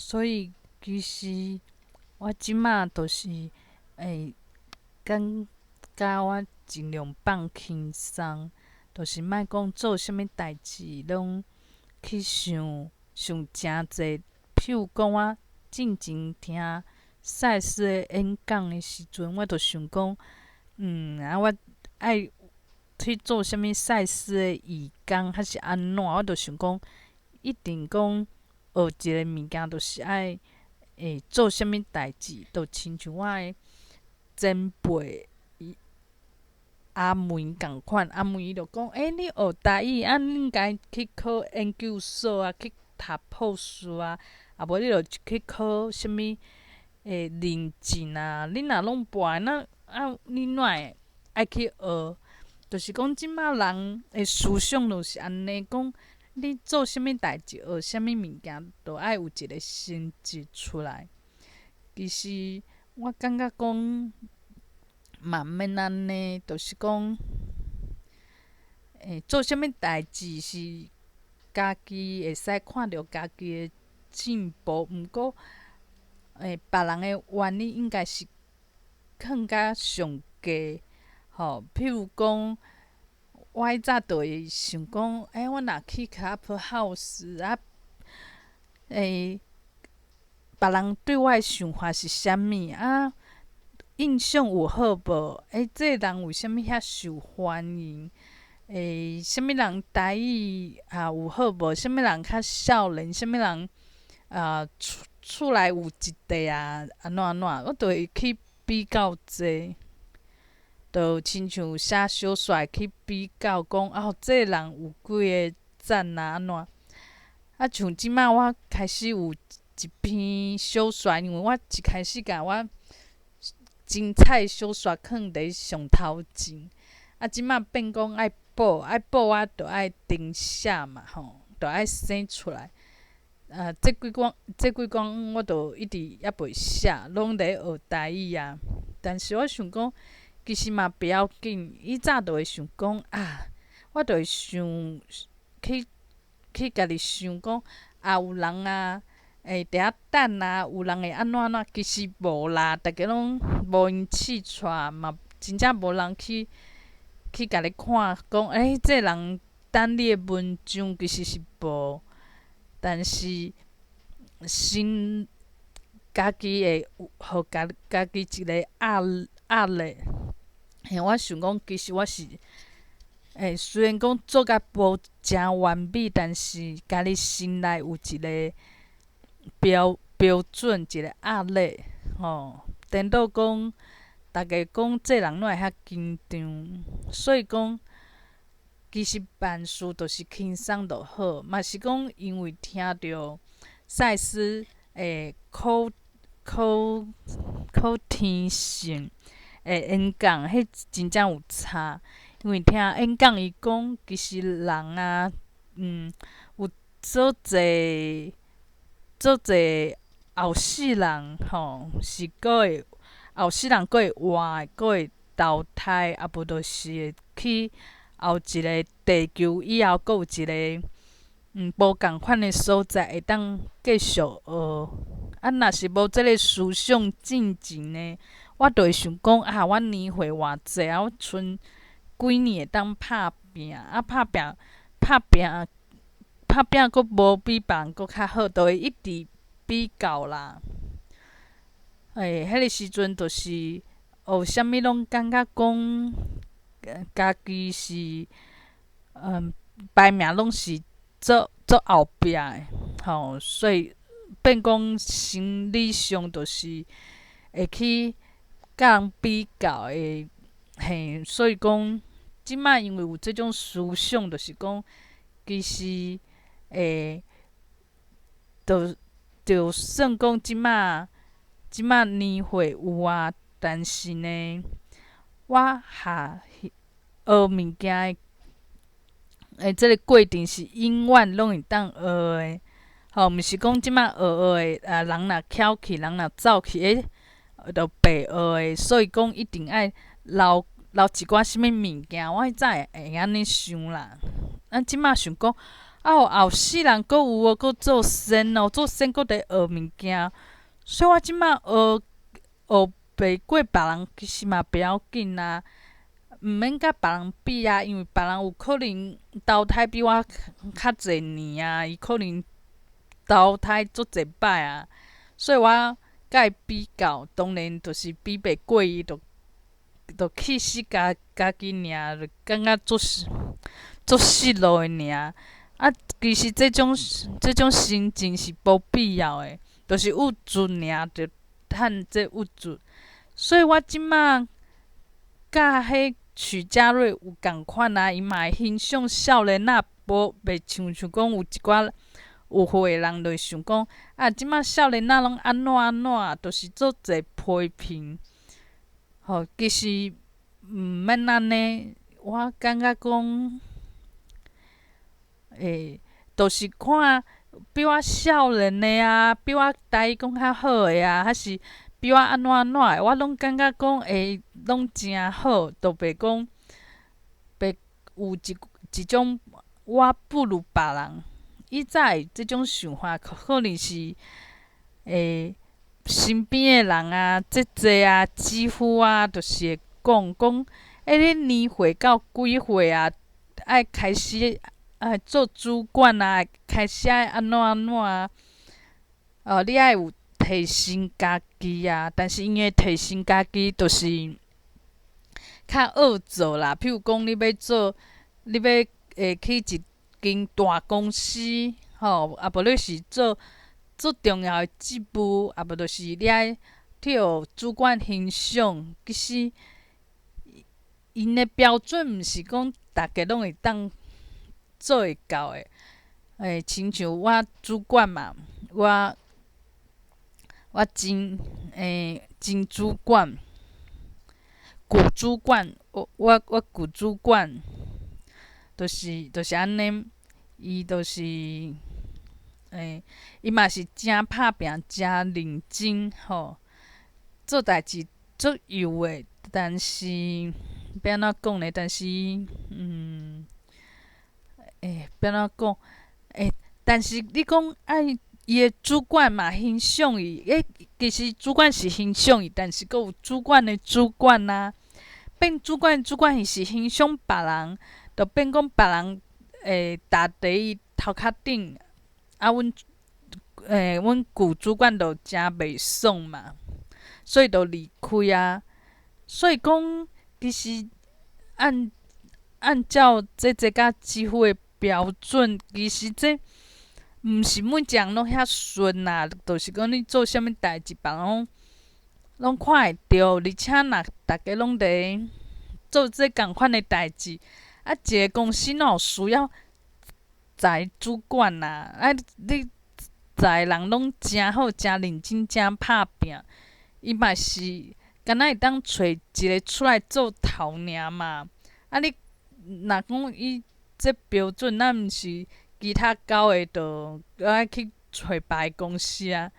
所以其實我這馬就是會感覺我盡量放輕鬆，就是莫講做啥物代誌攏去想想誠濟。譬如講，我進前聽賽斯的演講的時陣，我就想講，啊，我愛去做啥物賽斯的義工，還是按怎？我就想講，一定講學一個物件，就是愛會做啥物代誌，就親像我的前輩阿梅仝款，阿梅伊就講，欸，你學台語，啊，你應該去考研究所啊，去讀博士啊，啊無你就去考啥物認證啊，你若攏無愛，那啊，你哪會愛去學？就是講這馬人的思想就是按呢講，你做啥物代誌，學啥物物件，都愛有一個成績出來。其實我感覺講嘛毋免按呢，就是講，做啥物代誌是家己會使看著家己的進步，毋過，別人的原理應該是囥較上低，吼。譬如講，我以早就會想講，欸，我若去 Clubhouse 啊，別人對我的想法是啥物啊？印象有好無？欸，這个人為啥物遐受歡迎？啥物人台語啊有好無？啥物人較少年？啥物人啊厝內有一塊啊？按怎按怎？我就會去比較這，就親像寫小說去比較講，哦，這个人有幾个讚啊？按怎？啊，像這馬我開始有一篇小說，因為我一開始共我精彩小說囥佇上頭前，啊，這馬變講愛報，愛報我著愛重寫嘛吼，著愛生出來。啊，這幾工我都一直猶未寫，攏佇學台語啊。但是我想講，其實嘛不要緊，以早就會想講啊，我就會想去去家己想講啊，有人啊會佇遐等啊，有人會按怎按怎，其實無啦，逐家攏無閒試掣嘛，真正無人去共你看，講欸，這个人等你的文章其實是無，但是先家己會有予家己一個壓力。嘿，我想講，其實我是，雖然講做甲無誠完美，但是家己心內有一個標準，一個壓力，吼。顛倒講，逐家講這人哪會遐緊張？所以講，其實萬事都是輕鬆就好，嘛是講因為聽著賽斯口口口天性的演講，彼真正有差。因為聽演講伊講，其實人啊，有足濟足濟後世人吼，是閣會後世人閣會活的，閣會投胎，啊無就是會去後一個地球以後，閣有一個無仝款的所在，會當繼續學。啊，若是無這个思想進前呢，我就會想講啊，我年歲偌濟啊，我賰幾年會當拍拚，啊拍拚閣無比別人閣較好，就會一直比較啦。彼个時陣就是學啥物攏感覺講家己是排名攏是足足後壁的，吼，所以變講心理上就是會去佮人比較的，嘿，所以講這擺因為有這種思想，就是講其實就算講這擺年歲有啊，但是呢，我學學物件的這个過程是永遠攏會當學的，吼，毋是講這擺學學的啊，人若翹去，人若走去，就白學的，所以講一定愛留一寡啥物物件，我以早會按呢想啦。啊，這擺想講，啊，有後世人閣有哦，閣做仙哦，做仙閣佇學物件。所以我這馬學學袂過別人，其實嘛袂要緊啊，毋免佮別人比啊，因為別人有可能投胎比我較濟年啊，伊可能投胎足濟擺啊，所以我佮伊比較，當然就是比袂過伊，就氣死家家己爾，就感覺足足失落的爾。啊，其實這種心情是無必要的，就是物質爾，就趁這物質。所以我這馬佮彼許家瑞有仝款啊，伊嘛會欣賞少年仔，無袂親像講有一寡有歲的人就會想講，啊，這馬少年仔攏按怎按怎，就是足濟批評。吼，其實毋免按呢，我感覺講，就是看比我少年的啊，比我台語講較好的啊，還是比我按怎按怎的，我攏感覺講，攏誠好，就袂講袂有一種我不如別人。以早的這種想法，可能是身邊的人啊、姐姐啊、姊夫啊，就是會講講，你年歲到幾歲啊？愛開始愛做主管啊，開始愛按怎按怎啊？哦，你愛有提升家己啊，但是𪜶的提升家己，就是較惡做啦。譬如講，你欲做，你欲去一間大公司，吼，啊無你是做足重要的職務，啊無就是你愛去予主管欣賞。其實，𪜶的標準毋是講逐家攏會當做會到的。親像我主管嘛，我前主管，舊主管，我舊主管，就是按呢，伊就是，伊嘛是誠拍拚，誠認真吼，做代誌足幼的，但是欲按怎講呢？但是，欲按怎講？但是你講愛伊的主管嘛欣賞伊，其實主管是欣賞伊，但是閣有主管的主管啊，變主管的主管伊是欣賞別人，就變講別人會踏佇伊頭殼頂，啊，阮舊主管就誠袂爽嘛，所以就離開啊。所以講，其實按照姐姐佮姊夫的標準，其實這毋是每一人攏遐順啦，就是講你做啥物代誌，別人攏看會著，而且若逐家攏佇做這仝款的代誌，啊，一個公司哪有需要十个主管啊？啊，你十个人攏誠好、誠認真、誠拍拚，伊嘛是敢若會當揣一個出來做頭爾嘛。啊，你若講以這標準，咱毋是其他九个就愛去揣別个公司啊？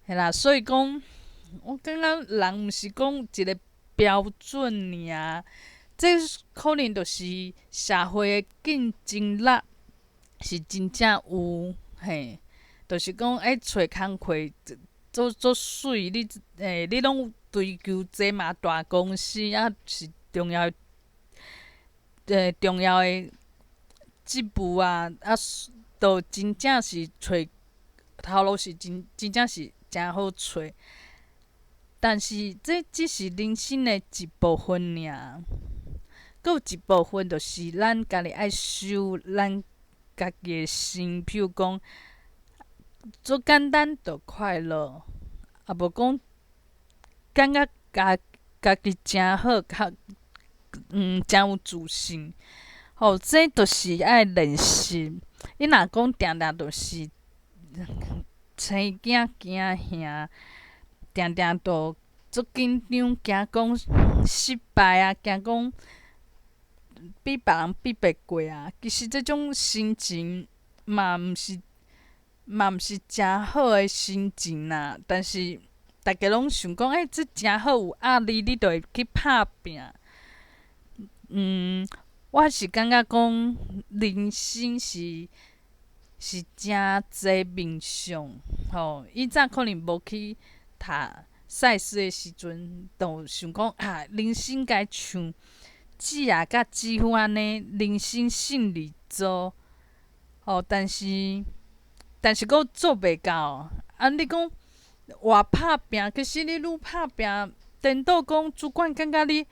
嘿啦，所以講，我感覺人毋是講一個標準爾，這可能就是社會的競爭力是真正有嘿，就是講揣工課做足媠，你攏追求這嘛大公司啊，是重要的職務啊，啊，就真正是揣頭路是真正是誠好揣，但是這只是人生的一部分爾，閣有一部分就是咱家己愛修咱家己的心，譬如講，足簡單就快樂，啊無講感覺家己誠好，較誠有自信，吼，這就是愛練習。你若講定定就是生驚驚嚇，定定都足緊張，驚講失敗啊，驚講比別人比袂過啊。其實這種心情嘛毋是誠好的心情啦。但是逐家攏想講，這誠好有壓力，你就會去拍拚。我是感覺講人生是誠濟面向，吼。以前可能無去讀賽斯的時陣，就想講啊，人生該像姊仔佮姊夫按呢，人生勝利組，吼。但是閣做袂到。啊，你講偌拍拚，其實你愈拍拚，顛倒講主管感覺你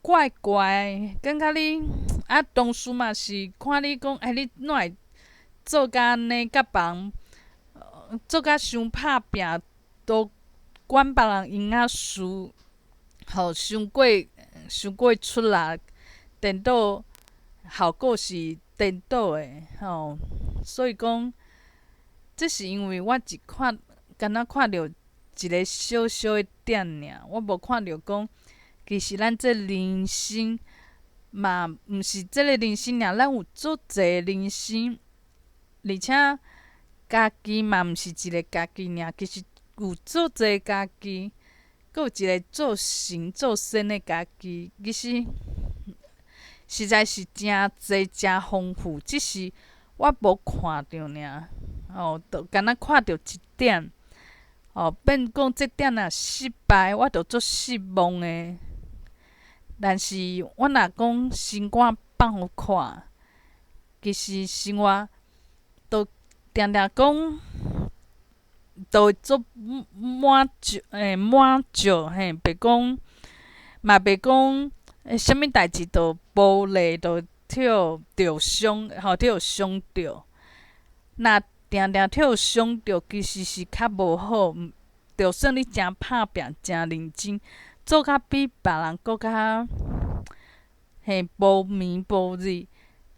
怪怪，感覺你啊，同事嘛是看你講，欸，你哪會做甲按呢，佮別人做甲傷拍拚，都管別人閒仔事，吼，傷過傷過出力，顛倒效果是顛倒的，吼。所以講，這是因為我一看，敢若看著一个小小的點爾，我無看著講，其實咱這人生嘛，毋是這个人生爾，咱有足濟人生，而且家己嘛毋是一个家己爾，其實有足濟家己，閣有一个做神做仙的家己，其實實在是誠濟誠豐富，只是我無看著爾，哦，就敢若看著一點，哦，變講這點若失敗，我就足失望的。但是我若講心肝放予看，其實生活都定定講，都會足滿足，欸，滿足嘿，袂講嘛袂講，啥物代誌都無理，都去予著傷，吼，去予傷著。若定定去予傷著，其實是較無好。就算你誠拍拚、誠認真，做較比別人閣較嘿無眠無日，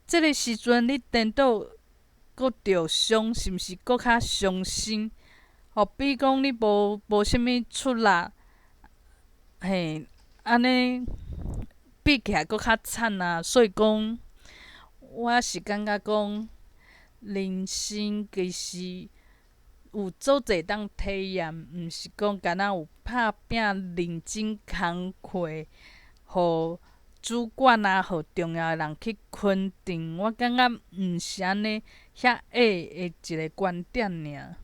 這个時陣你顛倒閣著傷，是毋是閣較傷心？吼，比講你無啥物出力，嘿，按呢比起來閣較慘啊！所以講，我是感覺講，人生其實有足濟當體驗，毋是講敢若有拍拚認真工課，予主管啊，予重要的人去肯定。我感覺毋是按呢遐矮的一个觀點爾。